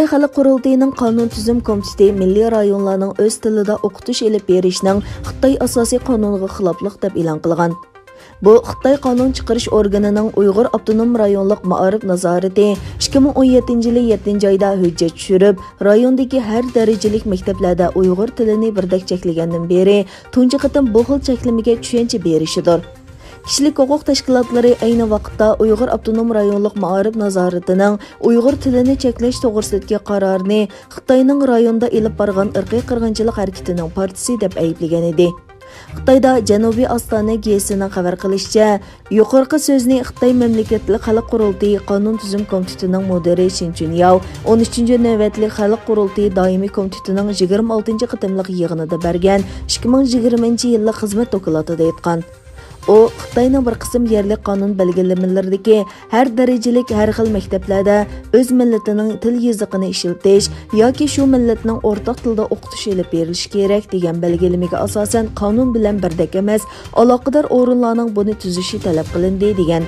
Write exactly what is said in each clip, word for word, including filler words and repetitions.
خەلق قۇرۇلتىيىنىڭ قانۇن تۈزۈم كومىتېتى مىللىي رايونلارنىڭ ئۆز تىلىدا ئوقۇتۇش ئېلىپ بېرىشنىڭ خىتاي ئاساسىي قانۇنىغا خىلاپلىق دەپ ئېلان قىلغان. بۇ خىتاي قانۇن چىقىرىش ئورگىنىنىڭ ئۇيغۇر ئاپتونوم رايونلۇق مائارىپ نازارىتى ئىككى مىڭ ئون يەتتىنچى يىلى يەتتىنچى ئايدا ھۆججەت چۈشۈرۈپ، رايوندىكى ھەر دەرىجىلىك مەكتەپلەردە ئۇيغۇر تىلىنى بىردەك چەكلىگەندىن بېرى تۇنجى قېتىم بۇ خىل چەكلىمىگە چۈشەنچە بېرىشىدۇر. كىشىلىك ھوقۇق تەشكىلاتلىرى ئەينى ۋاقىتتا ئۇيغۇر ئاپتونوم رايونلۇق مائارىپ نازارىتىنىڭ ئۇيغۇر تىلىنى چەكلەش توغرىسىدىكى قارارىنى خىتاينىڭ رايوندا ئېلىپ بارغان ئىرقىي قىرغىنچىلىق ھەرىكىتىنىڭ پارچىسى دەپ ئەيىبلىگەن ئىدى. خىتايدا جەنۇبىي ئاستانە گېزىتىنىڭ خەۋەر قىلىشىچە، يۇقىرىقى سۆزنى خىتاي مەملىكەتلىك خەلق قۇرۇلتىيى قانۇن تۈزۈم كومىتېتىنىڭ مۇدىرى شىن چۈنياۋ ئون ئۈچىنچى نۆۋەتلىك خەلق قۇرۇلتىيى دائىمىي كومىتېتىنىڭ يىگىرمە ئالتىنچى قېتىملىق يىغىنىدا بەرگەن ئىككى مىڭ يىگىرمىنچى يىللىق خىزمەت دوكلاتىدا ئېيتقان. ئۇ خىتاينىڭ بىر قىسىم يەرلىك قانۇن بەلگىلىمىلىرىدىكى ھەر دەرىجىلىك، ھەر خىل مەكتەپلەردە ئۆز مىللىتىنىڭ تىل يېزىقىنى ئىشلىتىش ياكى شۇ مىللەتنىڭ ئورتاق تىلىدا ئوقۇتۇش ئېلىپ بېرىلىشى كېرەك دېگەن بەلگىلىمىگە ئاساسەن قانۇن بىلەن بىردەك ئەمەس، ئالاقىدار ئورۇنلارنىڭ بۇنى تۈزۈشى تەلەپ قىلىندى، دېگەن.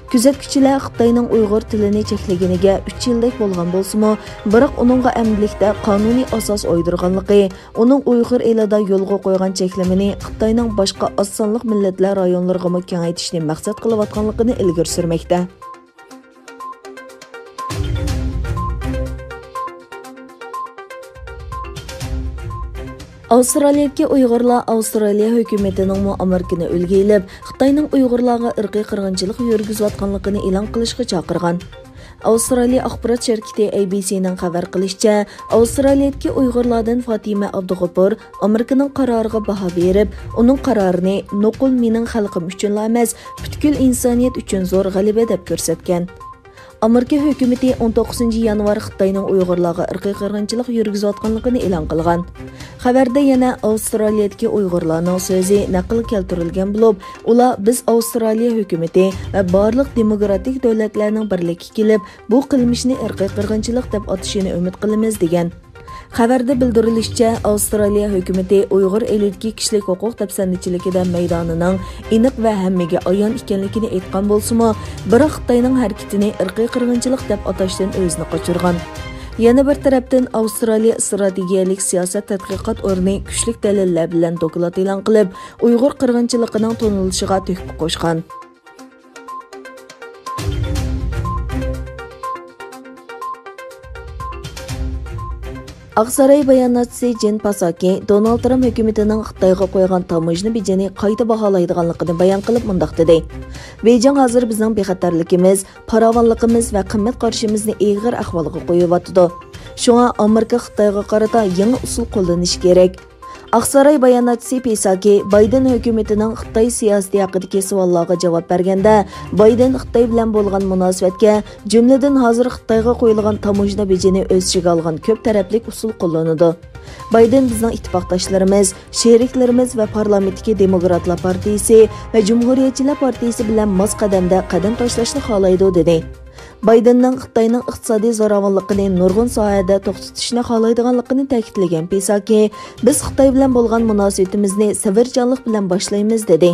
كۆزەتكۈچىلەر خىتاينىڭ ئۇيغۇر تىلىنى چەكلىگىنىگە ئۈچ يىلدەك بولغان بولسىمۇ، بىراق ئۇنىڭغا ئەمدىلىكتە قانۇنىي ئاساس ئويدۇرغانلىقى، ئۇنىڭ ئۇيغۇر ئېلىدا يولغا قويغان چەكلىمىنى خىتاينىڭ باشقا ئاز سانلىق مىللەتلەر رايونلىرىغىمۇ كېڭەيتىشنى مەقسەت قىلىۋاتقانلىقىنى ئىلگىرى سۈرمەكتە. ئاۋسترالىيەدىكى ئۇيغۇرلار ئاۋسترالىيە ھۆكۈمىتىنىڭمۇ ئامېرىكىنى ئۈلگە ئېلىپ، خىتاينىڭ ئۇيغۇرلارغا ئىرقىي قىرغىنچىلىق يۈرگۈزۈۋاتقانلىقىنى ئېلان قىلىشقا چاقىرغان. ئاۋسترالىيە ئاخبارات شىركىتى ئەي بىي سىنىڭ خەۋەر قىلىشىچە، ئاۋسترالىيەدىكى ئۇيغۇرلاردىن فاتىمە ئابدۇغوپۇر ئامېرىكىنىڭ قارارىغا باھا بېرىپ، ئۇنىڭ قارارىنى نوقۇل مېنىڭ خەلقىم ئۈچۈنلا ئەمەس، پۈتكۈل ئىنسانىيەت ئۈچۈن زور غەلىبە دەپ كۆرسەتكەن. ئامېرىكا ھۆكۈمىتى ئون توققۇزىنچى يانۋار خىتاينىڭ ئۇيغۇرلارغا ئىرقىي قىرغىنچىلىق يۈرگۈزۈۋاتقانلىقىنى ئېلان قىلغان. خەۋەردە يەنە ئاۋسترالىيەدىكى ئۇيغۇرلارنىڭ سۆزى نەقىل كەلتۈرۈلگەن بولۇپ، ئۇلار، بىز ئاۋسترالىيە ھۆكۈمىتى ۋە بارلىق دېموكراتىك دۆلەتلەرنىڭ بىرلىككە كېلىپ، بۇ قىلمىشنى ئىرقىي قىرغىنچىلىق دەپ ئاتىشىنى ئۈمىد قىلىمىز، دېگەن. خەۋەردە بىلدۈرۈلۈشىچە، ئاۋسترالىيە ھۆكۈمىتى ئۇيغۇر ئېلىدىكى كىشىلىك ھوقۇق دەپسەندىچىلىكىدە مەيدانىنىڭ ئېنىق ۋە ھەممىگە ئايان ئىكەنلىكىنى ئېيتقان بولسىمۇ، بىراق خىتاينىڭ ھەرىكىتىنى ئىرقىي قىرغىنچىلىق دەپ ئاتاشتىن ئۆزىنى قاچۇرغان. يەنە بىر تەرەپتىن، ئاۋسترالىيە ئىستراتېگىيەلىك سىياسەت تەتقىقات ئورنى كۈچلۈك دەلىللەر بىلەن دوكلات ئېلان قىلىپ، ئۇيغۇر قىرغىنچىلىقىنىڭ تونۇلۇشىغا تۆھپە قوشقان. ئاقساراي باياناتچىسى جېن پاساكى دونالد ترامپ ھۆكۈمىتىنىڭ خىتايغا قويغان تاموژنا بېجىنى قايتا باھالايدىغانلىقىنى بايان قىلىپ مۇنداق دېدى: بېيجىڭ ھازىر بىزنىڭ بىخەتەرلىكىمىز، پاراۋانلىقىمىز ۋە قىممەت قارىشىمىزنى ئېغىر ئەھۋالغا قويۇۋاتىدۇ. شۇڭا ئامېرىكا خىتايغا قارىتا يېڭى ئۇسۇل قوللىنىشى كېرەك. ئاقساراي باياناتچىسى پېساكى بايدېن ھۆكۈمىتىنىڭ خىتاي سىياسىتى ھەققىدىكى سوئاللارغا جاۋاب بەرگەندە، بايدېن خىتاي بىلەن بولغان مۇناسىۋەتكە، جۈملىدىن ھازىر خىتايغا قويۇلغان تاموژنا بېجىنى ئۆز ئىچىگە ئالغان كۆپ تەرەپلىك ئۇسۇل قوللىنىدۇ. بايدېن بىزنىڭ ئىتتىپاقداشلىرىمىز، شېرىكلىرىمىز ۋە پارلامېنتتىكى دېموكراتلار پارتىيىسى ۋە جۇمھۇرىيەتچىلەر پارتىيىسى بىلەن ماس قەدەمدە قەدەم تاشلاشنى خالايدۇ، دېدى. بايدېننىڭ خىتاينىڭ ئىقتىسادىي زوراۋانلىقىنى نۇرغۇن ساھەدە توختىتىشنى خالايدىغانلىقىنى تەكىتلىگەن پېساكى، بىز خىتاي بىلەن بولغان مۇناسىۋىتىمىزنى سەۋرچانلىق بىلەن باشلايمىز، دېدى.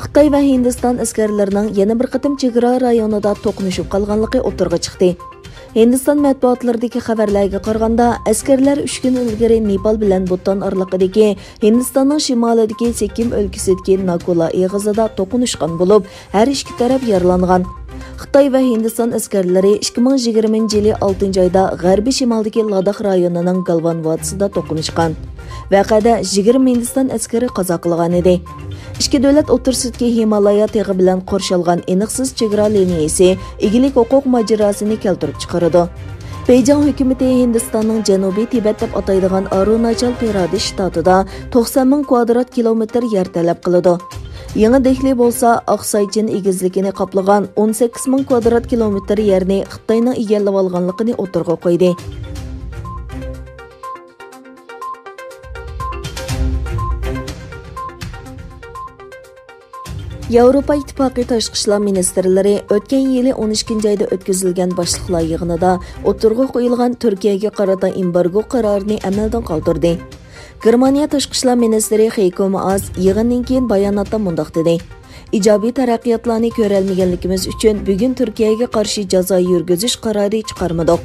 خىتاي ۋە ھىندىستان ئەسكەرلىرىنىڭ يەنە بىر قېتىم چېگرا رايونىدا توقۇنۇشۇپ قالغانلىقى ئوتتۇرىغا چىقتى. ھىندىستان مەتبۇئاتلىرىدىكى خەۋەرلەرگە قارىغاندا، ئەسكەرلەر ئۈچ كۈن ئىلگىرى نېپال بىلەن بۇتان ئارىلىقىدىكى ھىندىستاننىڭ شىمالىدىكى سىككىم ئۆلكىسىدىكى ناكۇلا ئېغىزىدا توقۇنۇشقان بولۇپ، ھەر ئىككى تەرەپ يارىلانغان. خىتاي ۋە ھىندىستان ئەسكەرلىرى ئىككى مىڭ يىگىرمىنچى يىلى ئالتىنچى ئايدا غەربىي شىمالدىكى لاداخ رايونىنىڭ گالۋان ۋادىسىدا توقۇنۇشقان. ۋەقەدە يىگىرمە ھىندىستان ئەسكىرى قازا قىلغان ئىدى. ئىككى دۆلەت ئوتتۇرىسىدىكى ھىمالايا تېغى بىلەن قورشالغان ئېنىقسىز چېگرا لىنىيىسى ئىگىلىك ھوقۇق ماجىراسىنى كەلتۈرۈپ چىقىرىدۇ. بېيجىڭ ھۆكۈمىتى ھىندىستاننىڭ جەنۇبىي تىبەت دەپ ئاتايدىغان ئارۇناچال پرادېش شتاتىدا توقسان مىڭ كۋادرات كىلومېتىر يەر تەلەپ قىلىدۇ. يېڭى دېھلى بولسا ئاقساي چىن ئېگىزلىكىنى قاپلىغان ئون سەككىز مىڭ كۋادرات كىلومېتىر يەرنى خىتاينىڭ ئىگىلىۋالغانلىقىنى ئوتتۇرىغا قويدى. ياۋروپا ئىتتىپاقى تاشقى ئىشلار مىنىستىرلىرى ئۆتكەن يىلى ئون ئىككىنچى ئايدا ئۆتكۈزۈلگەن باشلىقلار يىغىنىدا ئوتتۇرىغا قويۇلغان تۈركىيەگە قارىتا ئېمبارگو قارارىنى ئەمەلدىن قالدۇردى. گېرمانىيە تاشقى ئىشلار مىنىستىرى خېيكو مائاس يىغىندىن كېيىن باياناتتا مۇنداق دېدى: ئىجابىي تەرەققىياتلارنى كۆرەلمىگەنلىكىمىز ئۈچۈن بۈگۈن تۈركىيەگە قارشى جازا يۈرگۈزۈش قارارى چىقارمىدۇق.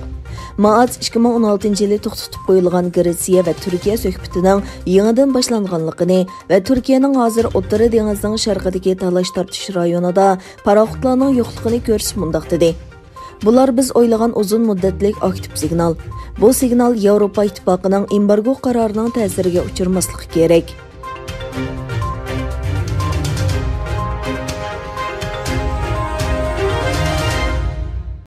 مائاس ئىككى مىڭ ئون ئالتىنچى يىلى توختىتىپ قويۇلغان گرېتسىيە ۋە تۈركىيە سۆھبىتىنىڭ يېڭىدىن باشلانغانلىقىنى ۋە تۈركىيەنىڭ ھازىر ئوتتۇرا دېڭىزنىڭ شەرقىدىكى تالاش-تارتىش رايونىدا پاراخوتلارنىڭ يوقلۇقىنى كۆرسىتىپ مۇنداق دېدى: بۇلار بىز ئويلىغان ئۇزۇن مۇددەتلىك ئاكتىپ سىگنال. بۇ سىگنال ياۋروپا ئىتتىپاقىنىڭ ئېمبارگو قارارىنىڭ تەسىرىگە ئۇچرىماسلىقى كېرەك.